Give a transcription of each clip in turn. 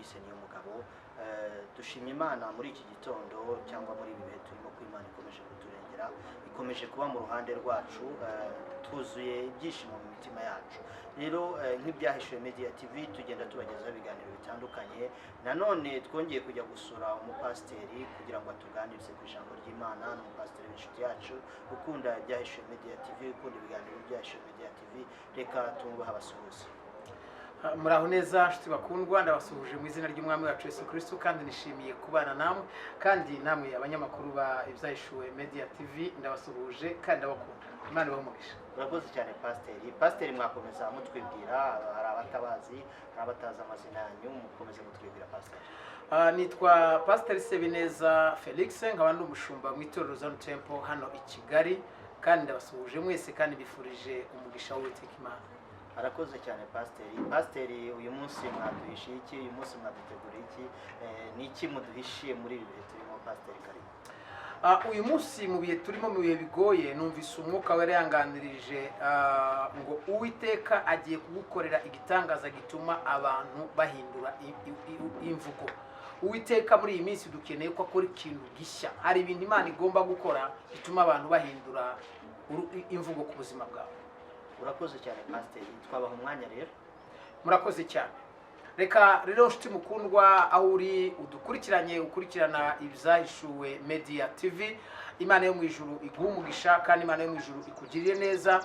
Maurice Niyomugabo. Dushima Imana muri iki gitondo cyangwa muri ibi bihe turimo, ko Imana ikomeje kuturengera, ikomeje kuba mu ruhande rwacu. Twuzuye ibyishimo mu mitima yacu. Rero nk'Ibyahishuwe Media TV tugenda tubagezaho ibiganiro bitandukanye. Nanone twongeye kujya gusura umupasiteri kugira ngo atuganirize ku ijambo ry'Imana. Ni umupasiteri w'inshuti yacu ukunda Ibyahishuwe Media TV, ukunda ibiganiro by'Ibyahishuwe Media TV. Reka tumwubahe abasuhuza. Muraho neza nshuti bakundwa, ndabasuhuje mu izina ry'Umwami wacu Yesu Kristo, kandi nishimiye kubana namwe. Kandi namwe abanyamakuru ba Ibyahishuwe Media TV, ndabasuhuje kandi ndabakunda. Imana ibahe umugisha. Urakoze cyane, pasiteri. Pasiteri, mwakomeza mutwibwira. Hari abatabazi, hari abatazi amazina yanyu, mukomeze mutwibwira, pasiteri. Nitwa Pasiteri Sebineza Felix, nkaba ndi umushumba mu itorero Zion Temple hano i Kigali, kandi ndabasuhuje mwese kandi mbifurije umugisha w'Uwiteka Imana. Arakoze cyane, pasiteri. Pasiteri, uyu munsi mwaduhishiye iki? Uyu munsi mwaduteguriye iki? Ni iki muduhishiye muri ibi bihe turimo, pasiteri? Karibu. Uyu munsi mu bihe turimo, mu bihe bigoye, numvise Umwuka Wera yanganirije ngo Uwiteka agiye kugukorera igitangaza gituma abantu bahindura imvugo. Uwiteka muri iyi minsi dukeneye ko akora ikintu gishya. Hari ibintu Imana igomba gukora bituma abantu bahindura imvugo ku buzima bwawe. Urakoze cyane, pasiteri. Twabaha umwanya rero. Murakoze cyane. Reka rero nshuti mukundwa, aho uri udukurikiranye, ukurikirana Ibyahishuwe Media TV, Imana yo mu ijuru iguhe umugisha kandi Imana yo mu ijuru ikugirire neza.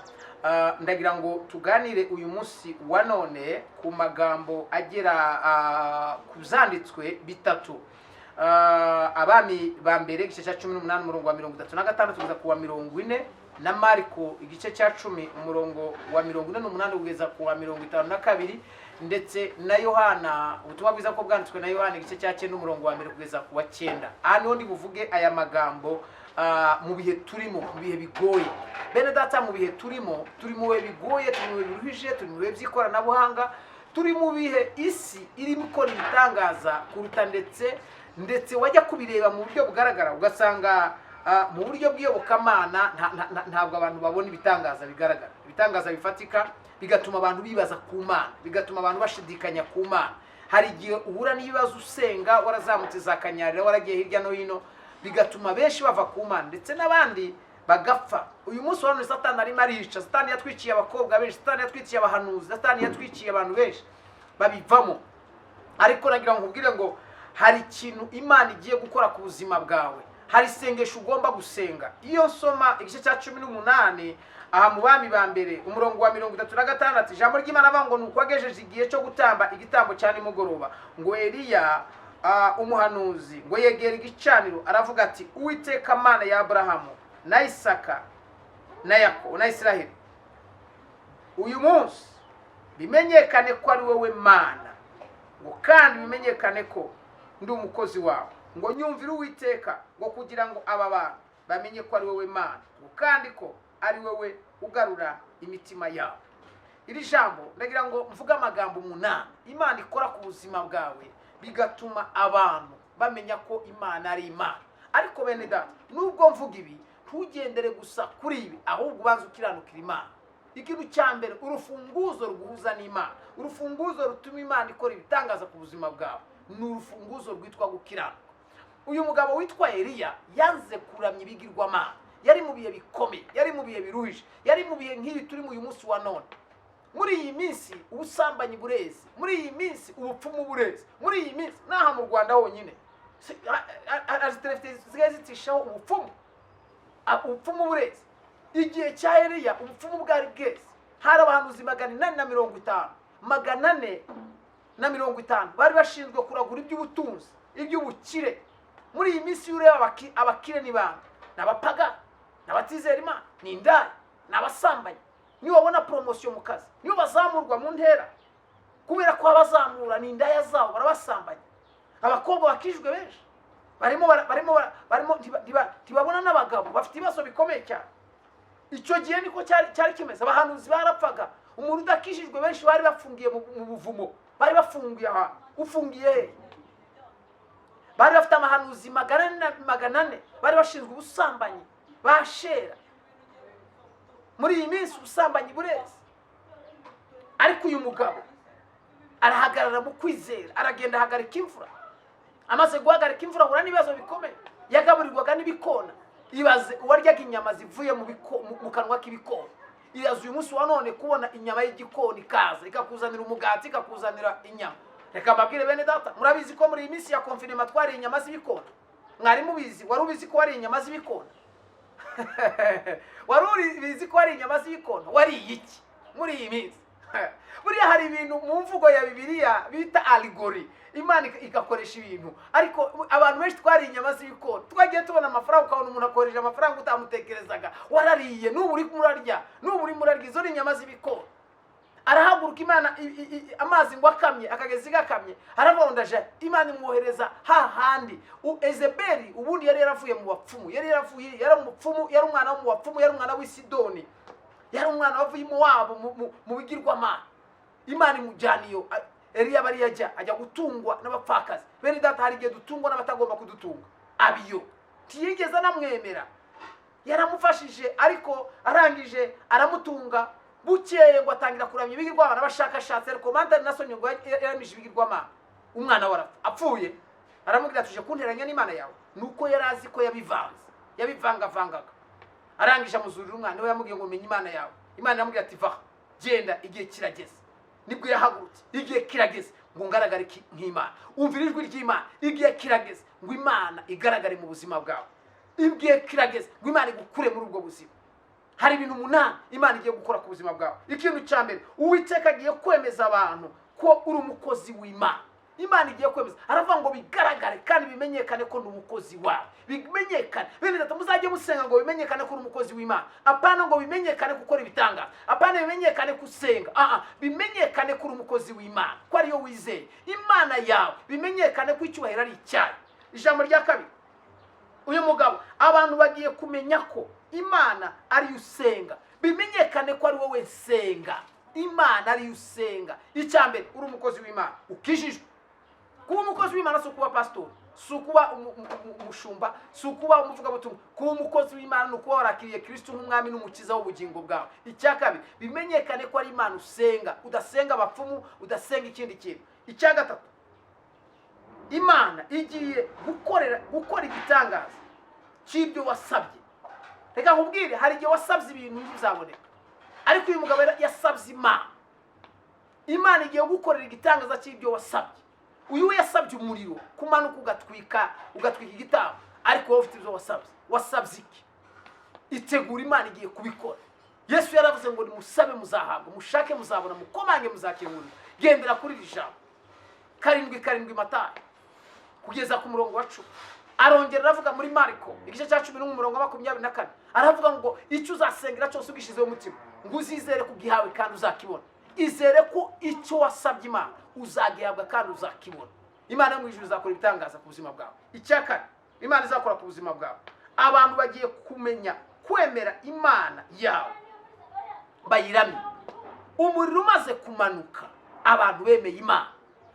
Ndagira ngo tuganire uyu munsi wa none ku magambo agera ku byanditswe bitatu. Abami ba Mbere igice cya 18, umurongo wa 36 kugeza ku wa 40, na Mariko igice cya 10, umurongo wa 48 kugeza ku wa 52, ndetse na Yohana, ubutumwa bwiza ko bwanditswe na Yohana, igice cya 9, umurongo wa 1 kugeza ku wa 9. Aha niho ndi buvuge aya magambo. Mu bihe turimo, mu bihe bigoye, bene data, mu bihe turimo, turi mu bihe bigoye, turi mu bihe biruhije, turi mu bihe by'ikoranabuhanga, turi mu bihe isi irimo ikora ibitangaza kuruta, ndetse wajya kubireba mu buryo bugaragara ugasanga mu buryo bw'iyobokamana ntabwo abantu babona ibitangaza bigaragara, ibitangaza bifatika, bigatuma abantu bibaza ku Mana, bigatuma abantu bashidikanya ku Mana. Hari igihe uhura n'ibibazo usenga, warazamutse za Kanyarira, waragiye hirya no hino, bigatuma benshi bava ku Mana ndetse n'abandi bagapfa. Uyu munsi wa none Satani arimo arica. Satani yatwiciye abakobwa benshi, Satani yatwiciye abahanuzi, Satani yatwiciye abantu benshi babivamo. Ariko nagira ngo nkubwire ngo hari ikintu Imana igiye gukora ku buzima bwawe, hari isengesho ugomba gusenga. Iyo nsoma igice cya 18 aha mu Bami ba Mbere, umurongo wa 36, ijambo ry'Imana avuga ngo: "Nuko agejeje igihe cyo gutamba igitambo cya nimugoroba, ngo Eliya umuhanuzi ngo yegera igicaniro, aravuga ati: 'Uwiteka Mana ya Aburahamu na Isaka na Yakobo na Isiraheli, uyu munsi bimenyekane ko ari wowe Mana, ngo kandi bimenyekane ko ndi umukozi wawe, ngo nyumvire Uwiteka, ngo kugira ngo aba bantu bamenye ko ari wowe Mana, ngo kandi ko ari wowe ugarura imitima yabo.'" Iri jambo ndagira ngo mvuge amagambo 8 Imana ikora ku buzima bwawe bigatuma abantu bamenya ko Imana ari Imana. Ariko bene data, nubwo mvuga ibi, ntugendere gusa kuri ibi, ahubwo ubanza ukiranukira Imana. Ikintu cya mbere, urufunguzo ruguhuza n'Imana, urufunguzo rutuma Imana ikora ibitangaza ku buzima bwawe, ni urufunguzo rwitwa gukiranuka. Uyu mugabo witwa Eliya yanze kuramya ibigirwamana. Yari mu bihe bikomeye, yari mu bihe biruhije, yari mu bihe nk'ibi turimo uyu munsi wa none. Muri iyi minsi ubusambanyi bureze, muri iyi minsi ubupfumu bureze, muri iyi minsi n'aha mu Rwanda honyine hari televiziyo zisigaye zitishaho ubupfumu. Ubupfumu bureze. Igihe cya Eliya ubupfumu bwari bweze. Hari abahanuzi 850, 450 bari bashinzwe kuragura iby'ubutunzi, iby'ubukire. Muri iyi minsi iyo ureba abakire ni bande? Ni abapagani, ni abatizera Imana, ni indaya, ni abasambanyi. Niyo babona promotion mu kazi, niyo bazamurwa mu ntera, kubera ko abazamura ni indaya zabo, barabasambanya. Abakobwa bakijwe benshi barimo ntibabona n'abagabo, bafite ibibazo bikomeye cyane. Icyo gihe niko cyari kimeze. Abahanuzi barapfaga. Umuntu udakijijwe, benshi bari bafungiye mu buvumo, bari bafungiye ahantu. Ufungiye he? Bari bafite amahanuzi 400 na 400 bari bashinzwe ubusambanyi bashera. Muri iyi minsi ubusambanyi bureze. Ariko uyu mugabo Arahagarara mu kwizera, aragenda ahagarika imvura. Amaze guhagarika imvura, ahura n'ibibazo bikomeye. Yagaburirwaga n'ibikona. Ibaze uwaryaga inyama zivuye mu kanwa k'ibikona. Ibaze uyu munsi wa none kubona inyama y'igikona ikaza ikakuzanira umugati, ikakuzanira inyama. Reka mbabwire bene data, murabizi ko muri iyi minsi ya confinement twariye inyama z'ibikona? Mwari mubizi? Wari ubizi ko wariye inyama z'ibikona? Wari ubizi ko wariye inyama z'ibikona? Wariye iki muri iyi minsi? Buriya hari ibintu mu mvugo ya Bibiliya bita allegory, Imana igakoresha ibintu, ariko abantu benshi twariye inyama z'ibikona. Twagiye tubona amafaranga, ukabona umuntu akoresha amafaranga utamutekerezaga. Warariye, n'ubu uri murarya, n'ubu uri murarya. Izo ni inyama z'ibikona. Arahaguruka, Imana amazi ngo akamye, akagezi gakamye, aravuga ngo ndaje. Imana imwohereza hahandi Ezeberi ubundi yari yaravuye mu bapfumu, yari yaravuye, yari umupfumu, yari umwana wo mu bapfumu, yari umwana w'i Sidoni, yari umwana wavuye iwabo mu bigirwamana. Imana imujyana iyo. Eliya aba ariyo ajya gutungwa n'abapfakazi. Bene data, hari igihe dutungwa n'abatagomba kudutunga. Abiyo ntiyigeze anamwemera, yaramufashije, ariko arangije aramutunga. Bukeye ngo atangira kuramya ibigirwamana. Abashakashatsi, ariko mandari nasomye ngo yaramije ibigirwamana, umwana we arapfa. Apfuye aramubwira, "Tuje kunteranya n'Imana yawe." Nuko yari azi ko yabivanze, yabivangavangaga. Arangije amuzurira umwana we, yamubwiye ngo menya Imana yawe. Imana iramubwira ati: "Vaha, genda, igihe kirageze." Nibwo yahagurutse. Igihe kirageze ngo ngaragare nk'Imana. Umvira ijwi ry'Imana. Igihe kirageze ngo Imana igaragare mu buzima bwawe. Igihe kirageze ngo Imana igukure muri ubwo buzima. Hari ibintu umunani Imana igiye gukora ku buzima bwawe. Ikintu cya mbere, Uwiteka agiye kwemeza abantu ko uri umukozi w'Imana. Imana igiye kwemeza, aravuga ngo bigaragare kandi bimenyekane ko ndi umukozi wawe. Bimenyekane. Bene data, muzajye musenga ngo bimenyekane ko uri umukozi w'Imana, apana ngo bimenyekane gukora ibitangaza, apana bimenyekane kusenga, aha bimenyekane ko uri umukozi w'Imana, ko ariyo wizeye, Imana yawe, bimenyekane ko icyubahiro ari icyayo. Ijambo rya kabiri, uyu mugabo, abantu bagiye kumenya ko Imana ariyo usenga. Bimenyekane ko ari wowe nsenga, Imana ariyo usenga. Icya mbere, uri umukozi w'Imana ukijijwe. Kuba umukozi w'Imana si ukuba pasitori, si ukuba umushumba, si ukuba umuvugabutumwa. Kuba umukozi w'Imana ni ukuba warakiriye Kristo nk'umwami n'umukiza w'ubugingo bwawe. Icya kabiri, bimenyekane ko ari Imana usenga, udasenga abapfumu, udasenga ikindi kintu. Icya gatatu, Imana igiye gukora igitangaza cy'ibyo wasabye. Reka nkubwire, hari igihe wasabye ibintu ntibizaboneka, ariko uyu mugabo yasabye Imana. Imana igiye gukorera igitangaza cy'ibyo wasabye. Uyu we yasabye umuriro kumanuka ugatwika igitambo, ariko wowe ufite ibyo wasabye. Wasabye iki? Itegura, Imana igiye kubikora. Yesu yaravuze ngo nimusabe muzahabwa, mushake muzabona, mukomange muzakingurira. Gendera kuri iri jambo. 7:7 Matayo kugeza ku murongo wa 10. Arongera aravuga muri Mariko igice cya 11, umurongo wa 24, aravuga ngo icyo uzasengera cyose ugishizeho umutima, ngo uzizere ko ugihawe kandi uzakibona. Izere ko icyo wasabye Imana uzagihabwa kandi uzakibona. Imana yo mu ijuru izakora ibitangaza ku buzima bwawe. Icya kane Imana izakora ku buzima bwawe, abantu bagiye kumenya kwemera Imana yawe, bayiramye. Umuriro umaze kumanuka, abantu bemeye Imana.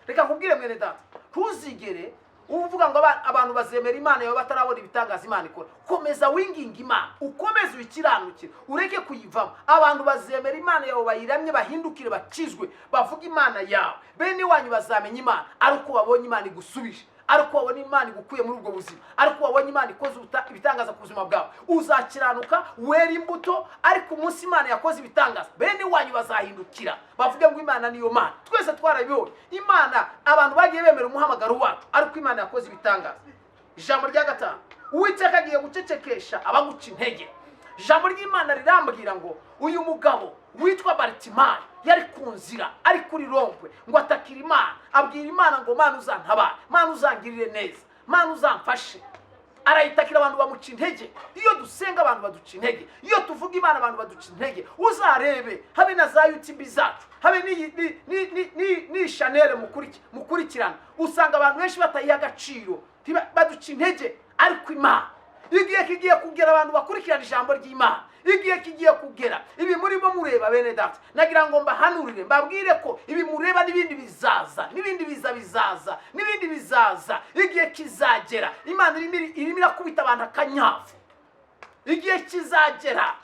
Reka nkubwire mwene data, ntuzigere uvuga ngo abantu bazemera Imana yawe batarabona ibitangaza Imana ikora. Komeza winginga Imana, ukomeze uyikiranukire, ureke kuyivamo. Abantu bazemera Imana yawe, bayiramye, bahindukire, bakizwe, bavuge Imana yawe. Bene wanyu bazamenya Imana ari uko babonye Imana igusubije, ari uko wabona Imana igukuye muri ubwo buzima, ari uko wabonye Imana ikoze ibitangaza ku buzima bwawe. Uzakiranuka, wera imbuto, ariko umunsi Imana yakoze ibitangaza, bene wanyu bazahindukira bavuge ngo Imana niyo Mana. Twese twarabibonye, Imana, abantu bagiye bemera umuhamagaro wacu ariko Imana yakoze ibitangaza. Ijambo rya gatanu, Uwiteka agiye gucecekesha abaguca intege. Ijambo ry'Imana rirambwira ngo uyu mugabo witwa Baritimayi yari ku nzira, ari kuri rond-point, ngo atakira Imana, abwira Imana ngo: "Mana uzantabare, Mana uzangirire neza, Mana uzamfashe." Arayitakira, abantu bamuca intege. Iyo dusenga abantu baduca intege, iyo tuvuga Imana abantu baduca intege. Uzarebe habe na za YouTube zacu, habe n'iyi channel mukurikirana, usanga abantu benshi batayiha agaciro, baduca intege. Ariko Imana, igihe kigiye kugera abantu bakurikirana ijambo ry'Imana. Igihe kigiye kugera ibi murimo mureba, bene data, nagira ngo mbahanurire, mbabwire ko ibi mureba n'ibindi bizaza, n'ibindi biza bizaza, n'ibindi bizaza. Igihe kizagera Imana irimo irakubita abantu akanyafu. Igihe kizagera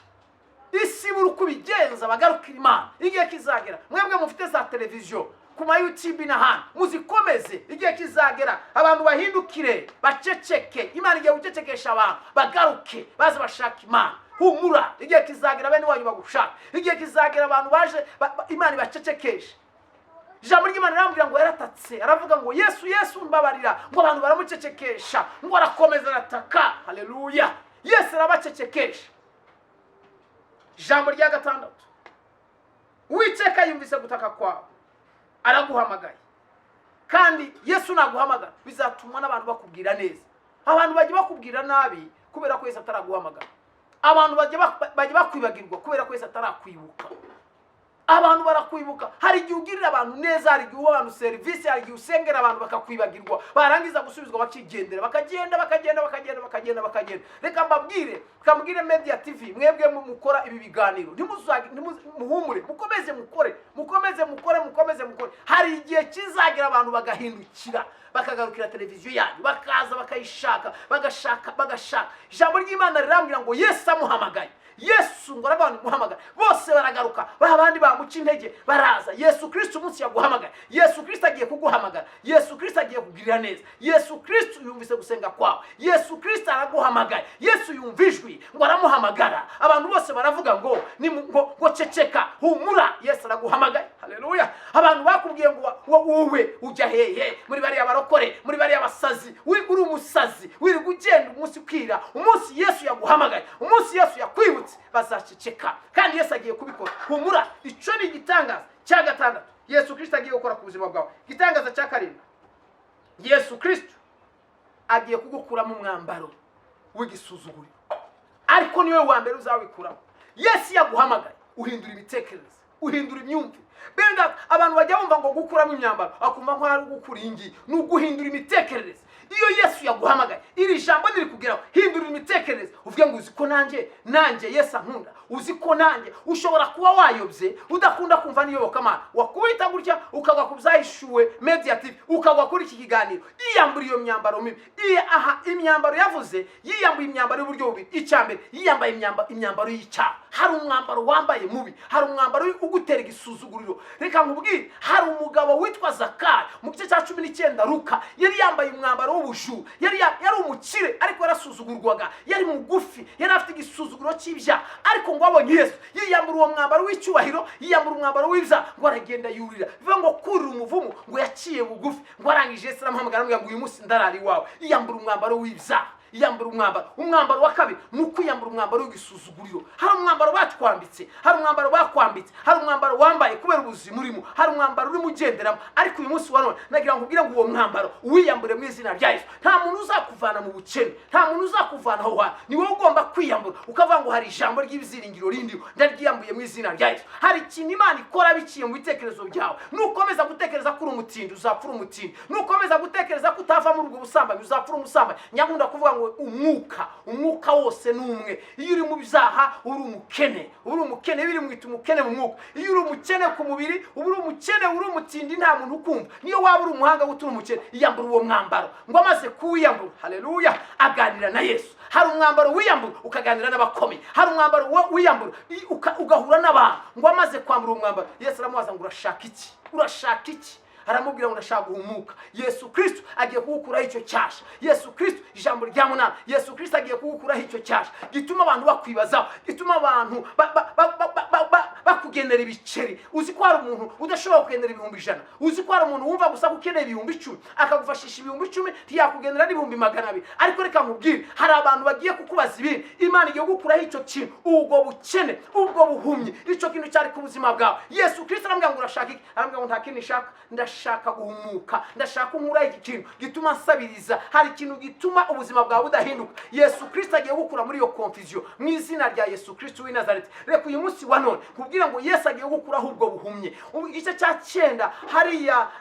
isi ibura uko ibigenza, bagarukira Imana. Igihe kizagera mwebwe mufite za televiziyo. ku ma YouTube n'ahandi, muzikomeze. Igihe kizagera abantu bahindukire, baceceke. Imana igiye gucecekesha abantu, bagaruke baze bashaka Imana. Humura, igihe kizagera bene wanyu bagushaka. Igihe kizagera abantu baje Imana ibacecekeshe. Ijambo ry'Imana rirambwira ngo yaratatse, aravuga ngo: "Yesu, Yesu, mbabarira." Ngo abantu baramucecekesha, ngo arakomeza arataka. Haleluya! Yesu arabacecekesha. Ijambo rya gatandatu: Uwiteka yumvise gutaka kwawe, araguhamagaye. Kandi Yesu naguhamagara, bizatuma n'abantu bakubwira neza. Abantu bajya bakubwira nabi kubera ko Yesu ataraguhamagara. Abantu bajya bakwibagirwa kubera ko Yesu atarakwibuka. Abantu barakwibuka. Hari igihe ugirira abantu neza, hari igihe uha abantu serivisi, hari igihe usengera abantu bakakwibagirwa, barangiza gusubizwa bakigendera, bakagenda, bakagenda, bakagenda, bakagenda, bakagenda. Reka mbabwire, reka mbwire Media TV, mwebwe mukora ibi biganiro, muhumure, mukomeze mukore, mukomeze mukore, mukomeze mukore. Hari igihe kizagera abantu bagahindukira, bakagarukira televiziyo yanyu, bakaza bakayishaka, bagashaka, bagashaka. Ijambo ry'Imana rirambwira ngo Yesu amuhamagaye, Yesu ngo aravuga ngo muhamagare, bose baragaruka. Ba bandi bamuca intege baraza. Yesu Kirisito umunsi yaguhamagaye, Yesu Kirisito agiye kuguhamagara, Yesu Kirisito agiye kugirira neza. Yesu Kirisito yumvise gusenga kwawe, Yesu Kirisito araguhamagaye. Yesu yumva ijwi, ngo aramuhamagara, abantu bose baravuga ngo ni ngo ceceka, humura, Yesu araguhamagaye. Haleluya! Abantu bakubwiye ngo wowe ujya hehe muri bariya barokore, muri bariya basazi, uri umusazi, wirirwa ugenda umunsi ukira. Umunsi Yesu yaguhamagaye, umunsi Yesu yakwibutse, bazaceceka. Kandi Yesu agiye kubikora, humura. Icyo ni igitangaza cya gatandatu Yesu Kirisito agiye gukora ku buzima bwawe. Igitangaza cya karindwi: Yesu Kirisito agiye kugukuramo umwambaro w'igisuzuguriro, ariko niwe wa mbere uzawikuramo. Yesu yaguhamagaye, uhindura imitekerereze, uhindura imyumvire. Bene data, abantu bajya bumva ngo gukuramo imyambaro, akumva nko ari ugukura iyi ngiyi. Ni uguhindura imitekerereze. Iyo Yesu yaguhamagaye, iri jambo nirikugeraho, hindura imitekerereze, uvuge ngo: "Uzi ko nanjye Yesu ankunda? Uzi ko nanjye?" Ushobora kuba wayobye, udakunda kumva n'iyobokamana, wakubita gutya ukagwa ku Byahishuwe Media TV, ukagwa kuri iki kiganiro. Yiyambura iyo myambaro mibi. Aha imyambaro yavuze, yiyambuye imyambaro y'uburyo bubiri. Icya mbere, yiyambaye imyambaro y'icyaha. Hari umwambaro wambaye mubi, hari umwambaro ugutera igisuzuguriro. Reka nkubwire, hari umugabo witwa Zakayo mu gice cya 19 Luka, yari yambaye umwambaro w'ubujura. Yari umukire ariko yarasuzugurwaga, yari mugufi, yari afite igisuzuguro cy'ibyaha. Ariko ngo abonye Yesu, yiyambura uwo mwambaro w'icyubahiro, yiyambura umwambaro w'ibyaha, ngo aragenda yurira. Bivuga ngo kurira umuvumo, ngo yaciye bugufi. Ngo arangije, Yesu aramuhamagara, aramubwira ngo: "Uyu munsi ndarara iwawe." Yiyambura umwambaro w'ibyaha, yiyambura umwambaro. Umwambaro wa kabiri ni ukwiyambura umwambaro w'igisuzuguriro. Hari umwambaro batwambitse, hari umwambaro bakwambitse, hari umwambaro wambaye kubera ubuzima urimo, hari umwambaro urimo ugenderamo. Ariko uyu munsi wa none nagira ngo nkubwire ngo uwo mwambaro uwiyambure mu izina rya Yesu. Nta muntu uzakuvana mu bukene, nta muntu uzakuvana aho hantu, ni wowe ugomba kwiyambura, ukavuga ngo: "Hari ijambo ry'ibyiringiro rindiho, ndaryiyambuye mu izina rya Yesu." Hari ikintu Imana ikora biciye mu bitekerezo byawe. Nukomeza gutekereza ko uri umutindi, uzapfa uri umutindi. Nukomeza gutekereza ko utava muri ubwo busambanyi, uzapfa uri umusambanyi. Nyakunda kuvuga ngo umwuka wose ni umwe. Iyo uri mu byaha uri umukene, uri umukene, biri mwita umukene mu mwuka. Iyo uri umukene ku mubiri, uba uri umukene, uri umutindi, nta muntu ukumva, niyo waba uri umuhanga uri umukene. Iyambura uwo mwambaro. Ngo amaze kuwiyambura, haleluya, aganira na Yesu. Hari umwambaro wiyambura ukaganira n'abakomeye, hari umwambaro wiyambura ugahura n'abantu. Ngo amaze kwambura uwo mwambaro, Yesu aramubaza ngo: "Urashaka iki? Urashaka iki?" Aramubwira ngo: "Ndashaka guhumuka." Yesu Kristo agiye kugukuraho icyo cyasha. Yesu Kristo, ijambo rya munani, Yesu Kristo agiye kugukuraho icyo cyasha gituma abantu bakwibazaho, gituma abantu bakugenera ibiceri. Uzi ko hari umuntu udashobora kugenera 100,000? Uzi ko hari umuntu wumva gusa ko ukeneye 10,000, akagufashisha 10,000, ntiyakugenera n'200,000? Ariko reka nkubwire, hari abantu bagiye kukubaza ibindi. Imana igiye kugukuraho icyo kintu, ubwo bukene, ubwo buhumyi, icyo kintu cyari ku buzima bwawe. Yesu Kristo aramubwira ngo: "Urashaka iki?" Aramubwira ngo: "Nta kindi nshaka, ndashaka guhumuka, ndashaka nkuraho iki kintu gituma nsabiriza." Hari ikintu gituma ubuzima bwawe budahinduka. Yesu Kristo agiye gukura muri iyo confusion mu izina rya Yesu Kristo w'i Nazareti. Reka uyu munsi wa none nkubwire ngo Yesu agiye gukuraho ubwo buhumye. Ubu igice cya 9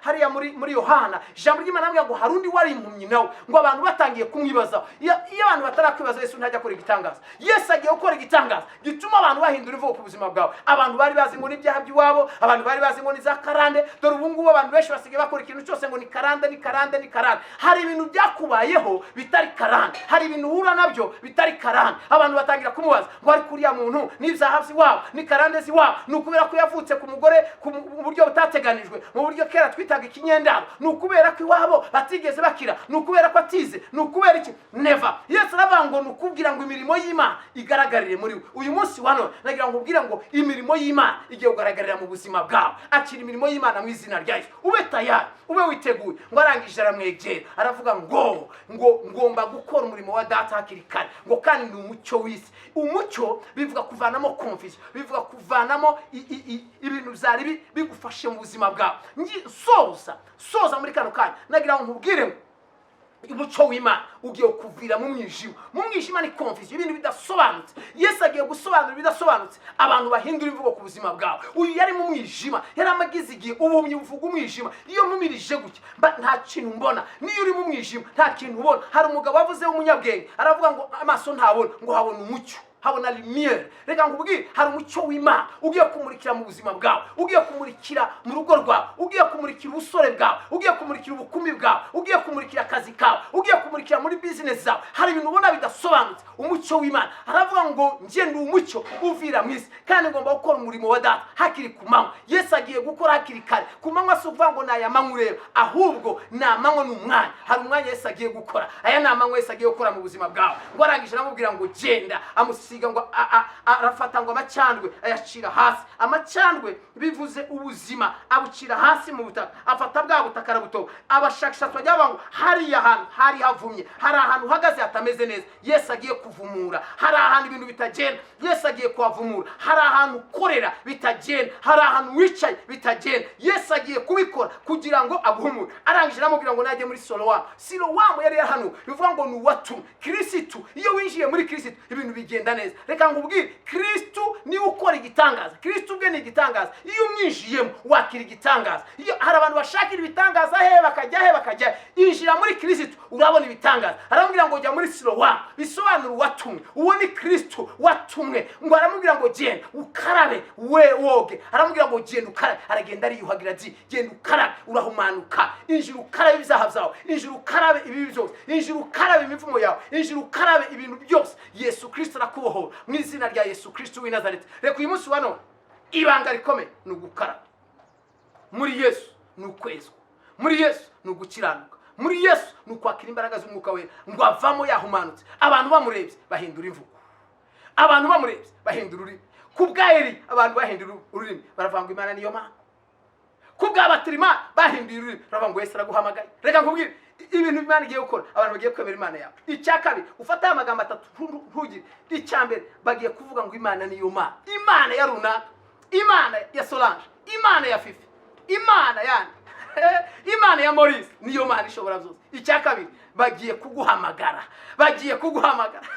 hariya muri Yohana, ijambo ry'Imana rivuga ngo hari undi wari impumyi nawe, ngo abantu batangiye kumwibazaho. Iyo abantu batarakwibaza, Yesu ntajya akora igitangaza. Yesu agiye gukora igitangaza gituma abantu bahindura imvugo ku buzima bwawe. Abantu bari bazi ngo ni ibyaha by'iwabo, abantu bari bazi ngo ni za karande. Dore ubu ngubu abantu benshi basigaye bakora ikintu cyose ngo ni karande, ni karande, ni karande. Hari ibintu byakubayeho bitari karande, hari ibintu uhura nabyo bitari karande. Abantu batangira kumubaza ngo: "Ariko uriya muntu n'ibyaha by'iwabo, ni karande z'iwabo?" Iwabo, ni ukubera ko yavutse ku mugore mu buryo butateganijwe, mu buryo kera twitaga ikinyendaro, ni ukubera ko iwabo batigeze bakira, ni ukubera ko atize, ni ukubera iki? Never. Yesu aravuga ngo ni ukubwira ngo imirimo y'Imana igaragarire muri we. Uyu munsi wa none nagira ngo ubwire ngo imirimo y'Imana igiye kugaragarira mu buzima bwawe. Akira imirimo y'Imana mu izina rya Yesu. Ube tayari, ube witeguye. Ngo arangije aramwegera, aravuga ngo ngomba gukora umurimo wa Data hakiri kare, ngo kandi ni umucyo w'isi. Umucyo bivuga kuvanamo confusion, bivuga kuvanamo ibintu byari bigufashe mu buzima bwawe. Soza soza muri kano kanya, nagira ngo nkubwire ngo umucyo w'Imana ugiye kuvira mu mwijima. Mu mwijima ni confusion, ibintu bidasobanutse. Yesu agiye gusobanura ibidasobanutse, abantu bahindura imvugo ku buzima bwawe. Uyu yari mu mwijima, yari amagize igihe. Ubuhumyi buvuga umwijima. Iyo nkumirije gutya mba nta kintu mbona. Niyo uri mu mwijima nta kintu ubona. Hari umugabo wavuze w'umunyabwenge, aravuga ngo amaso ntabona, ngo habona umucyo, habona lumière. Reka nkubwire, hari umucyo w'Imana ugiye kumurikira mu buzima bwawe, ugiye kumurikira mu rugo rwawe, ugiye kumurikira ubusore bwawe, ugiye kumurikira ubukumi bwawe, ugiye kumurikira akazi kawe, ugiye kumurikira muri bizinesi zawe. Hari ibintu ubona bidasobanutse. Umucyo w'Imana, aravuga ngo njye ndi umucyo uvira mu isi, kandi ngomba gukora umurimo wa Data hakiri ku manywa. Yesu agiye gukora hakiri kare. Ku manywa si ukuvuga ngo ni aya manywa ureba, ahubwo ni amanywa, ni umwanya. Hari umwanya Yesu agiye gukora. Aya ni amanywa Yesu agiye gukora mu buzima bwawe. Ngo arangije aramubwira ngo genda, amusiga ngo arafata ngo amacyandwe ayacira hasi. Amacyandwe bivuze ubuzima. Abucira hasi mu butaka, afata bwa butaka arabutoba. Abashakashatsi bajya bavuga ngo hariya hantu hari havumye, hari ahantu uhagaze hatameze neza, Yesu agiye kuvumura. Hari ahantu ibintu bitagenda, Yesu agiye kuhavumura. Hari ahantu ukorera bitagenda, hari ahantu wicaye bitagenda, Yesu agiye kubikora kugira ngo aguhumure. Arangije aramubwira ngo najye muri Solowamu. Silowamu yari yarahanuwe, bivuga ngo ni uwatumwe, Kirisitu. Iyo winjiye muri Kirisitu ibintu bigenda neza. Reka nkubwire, Kirisitu niwe ukora igitangaza. Kirisitu ubwe ni igitangaza. Iyo umwinjiyemo wakira igitangaza. Iyo hari abantu bashakira ibitangaza he bakajya he bakajya he. Injira muri Kirisitu urabona ibitangaza. Aramubwira ngo jya muri Silowamu, bisobanura uwatumwe. Uwo ni Kirisitu watumwe. Ngo aramubwira ngo genda ukarabe, we woge. Aramubwira ngo genda ukarabe, aragenda ariyuhagira. Ati genda ukarabe, urahumanuka. Injira ukarabe ibyaha byawe, injira ukarabe ibibi byose, injira ukarabe imivumo yawe, injira ukarabe ibintu byose. Yesu Kirisito arakubohora mu izina rya Yesu Kirisito w'i Nazareti. Reka uyu munsi wa none, ibanga rikomeye ni ugukaraba muri Yesu, ni ukwezwa muri Yesu, ni ugukiranuka muri Yesu, ni ukwakira imbaraga z'Umwuka Wera. Ngo avamo yahumanutse, abantu bamurebye bahindura imvugo, abantu bamurebye bahindura ururimi. Ku bwa Eli abantu bahindura ururimi, baravuga ngo Imana niyo Mana. Ku bwa Batirima bahinduye ururimi, baravuga ngo Yesu araguhamagaye. Reka nkubwire ibintu Imana igiye gukora, abantu bagiye kwemera Imana yawe. Icya kabiri, ufate aya magambo atatu ntugire. Icya mbere, bagiye kuvuga ngo Imana niyo Mana, Imana ya runaka, Imana ya Solange, Imana ya Fifi, Imana yandi, Imana ya Maurice, niyo Mana ishobora byose. Icya kabiri, bagiye kuguhamagara, bagiye kuguhamagara,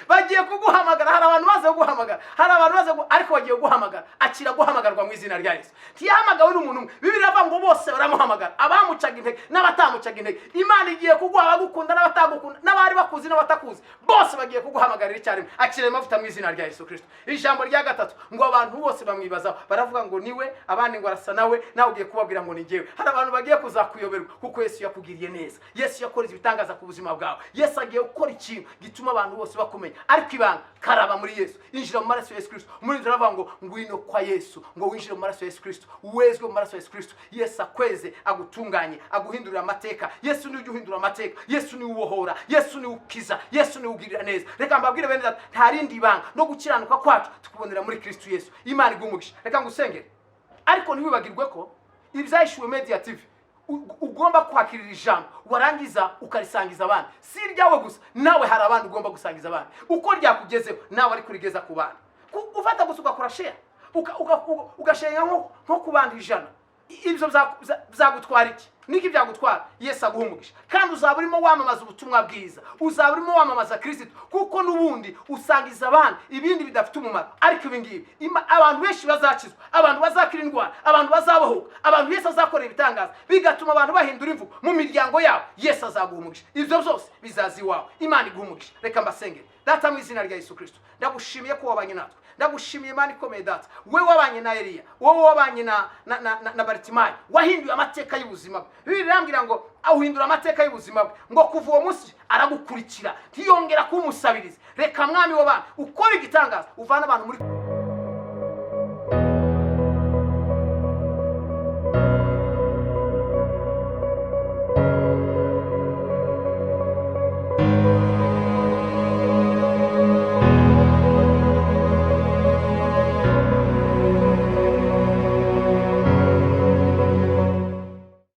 bagiye kuguhamagara. Hari abantu baze kuguhamagara, hari abantu baze ariko bagiye kuguhamagara. Akira guhamagarwa mu izina rya Yesu. Ntiyahamagawe n'umuntu umwe. Bibiliya iravuga ngo bose baramuhamagara, abamucaga intege n'abatamucaga intege. Imana igiye kuguha abagukunda n'abatagukunda, n'abari bakuzi n'abatakuzi, bose bagiye kuguhamagarira icyarimwe. Akira ayo mavuta mu izina rya Yesu Kirisito. Ijambo rya gatatu, ngo abantu bose bamwibazaho, baravuga ngo niwe, abandi ngo arasa nawe. Nawe ugiye kubabwira ngo ni njyewe. Hari abantu bagiye kuzakuyoberwa kuko Yesu yakugiriye neza. Yesu yakoze ibitangaza ku buzima bwawe. Yesu agiye gukora ikintu gituma abantu bose bakumenya. Ariko ibanga, karaba muri Yesu, injira mu maraso ya Yesu Kirisito. Muri inzira aravuga ngo ngwino kwa Yesu, ngo winjire mu maraso ya Yesu Kirisito, wezwe mu maraso ya Yesu Kirisito. Yesu akweze, agutunganye, aguhindurira amateka. Yesu niwe ujya uhindura amateka. Yesu niwe ubohora, Yesu niwe ukiza, Yesu niwe ugirira neza. Reka mbabwire bene data, nta rindi banga no gukiranuka kwacu tukubonera muri Kristo Yesu. Imana iguhe umugisha. Reka ngusengere, ariko ntiwibagirwe ko Ibyahishuwe Media TV ugomba kwakirira ijambo, warangiza ukarisangiza abandi. Si iryawe gusa, nawe hari abandi ugomba gusangiza abandi. Uko ryakugezeho nawe ariko urigeza ku bandi. Ufata gusa ugakora share, ugashenga nko ku bandi 100, ibyo byagutwara iki? Niki byagutwara? Yesu aguha umugisha. Kandi uzaba urimo wamamaza ubutumwa bwiza, uzaba urimo wamamaza Kirisito, kuko n'ubundi usangiza abandi ibindi bidafite umumaro. Ariko ibi ngibi, abantu benshi bazakizwa, abantu bazakira indwara, abantu bazabohoka, abantu Yesu azakorera ibitangaza, bigatuma abantu bahindura imvugo mu miryango yabo. Yesu azaguha umugisha, ibyo byose bizaza iwawe. Imana iguha umugisha. Reka mbasengere. Data, mu izina rya Yesu Kirisito, ndagushimiye ko wabanye natwe. Ndagushimiye Imana ikomeye. Data, we wabanye na Eliya, wowe wabanye na Baritimayi, wahinduye amateka y'ubuzima bwe. Bibiliya irambwira ngo awuhindura amateka y'ubuzima bwe, ngo kuva uwo munsi aragukurikira, ntiyongera kuwumusabiriza. Reka, Mwami w'abantu, ukora igitangaza, uvane abantu muri